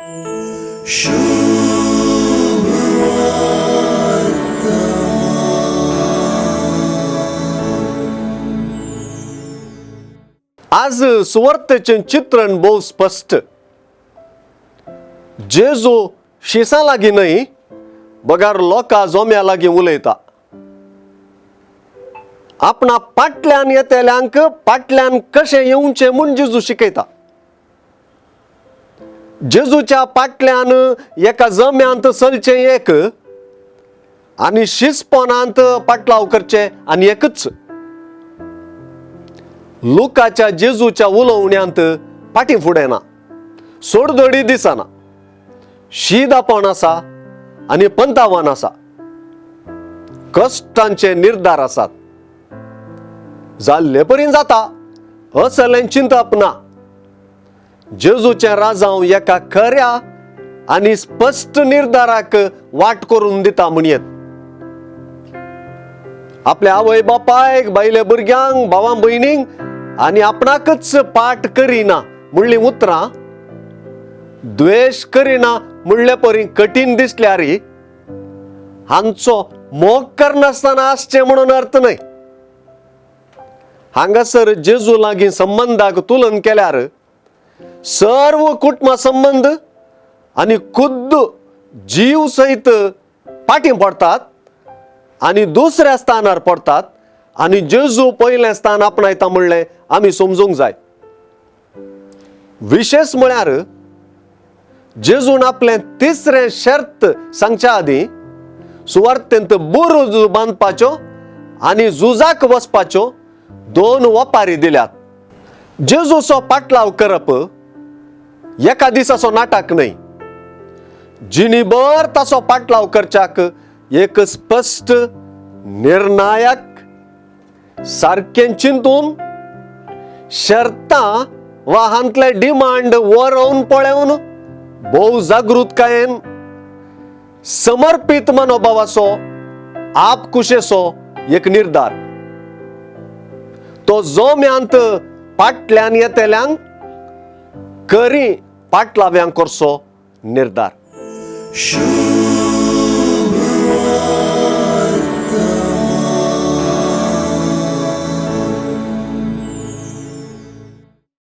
आज सुवार्तेचें चित्रण भोव स्पश्ट. जेजू शिसां लागीं न्हय बगर लोकां जोम्या लागीं उलयता. आपणा पाटल्यान येतल्यांक पाटल्यान कशें येवचें म्हूण जेजू शिकयता. जेजूच्या पाटल्यान एका जम्यांत चलचें एक आनी शिसपणांत पाटलाव करचें आनी एकच. लुकाच्या जेजूच्या उलोवण्यांत फाटीं फुडें ना, सोडदोडी दिसना, शीदापण आसा आनी पंतावन आसा, कश्टांचे निर्धार आसात. जाल्ले परीन जाता असलें चिंतप ना. जेजूचें राजांव एका खऱ्या आनी स्पश्ट निर्धाराक वाट करून दिता म्हणयेत. आपल्या आवय बापायक, बायले भुरग्यांक, भावां भयणींक आनी आपणाकच पाठ करिना म्हणलीं उतरां द्वेश करिना म्हणले परी कठीण दिसल्यार हांचो मोग करनासतना आसचें म्हणून अर्थ न्हय. हांगासर जेजू लागीं संबंदाक तुलन केल्यार सर्व कुटुंबा संबंद आनी खुद्द जीव सयत फाटीं पडटात आनी दुसऱ्या स्थानार पडटात आनी जेजू पयलें स्थान आपणायता म्हणलें आमी समजूंक जाय. विशेश म्हळ्यार जेजून आपलें तिसरें शर्त सांगच्या आदीं सुवार्तेंत बुरुज बांदपाच्यो आनी झुजाक वचपाच्यो दोन वपारी दिल्यात. जेजूचो पाटलाव करप एका दिसाचो नाटक न्हय, जिणीभर ताचो पाटलाव करच्याक एक स्पश्ट निर्णायक सारकें चिंतून शर्तां वा हांतले डिमांड वरोवन पळोवन भोव जागृतकायेन समर्पीत मनोभावाचो आपकुशेचो एक निर्धार. तो जोम्यांत पाटल्यान येतल्यांक करी पाटलाव्यांक करचो निर्धार.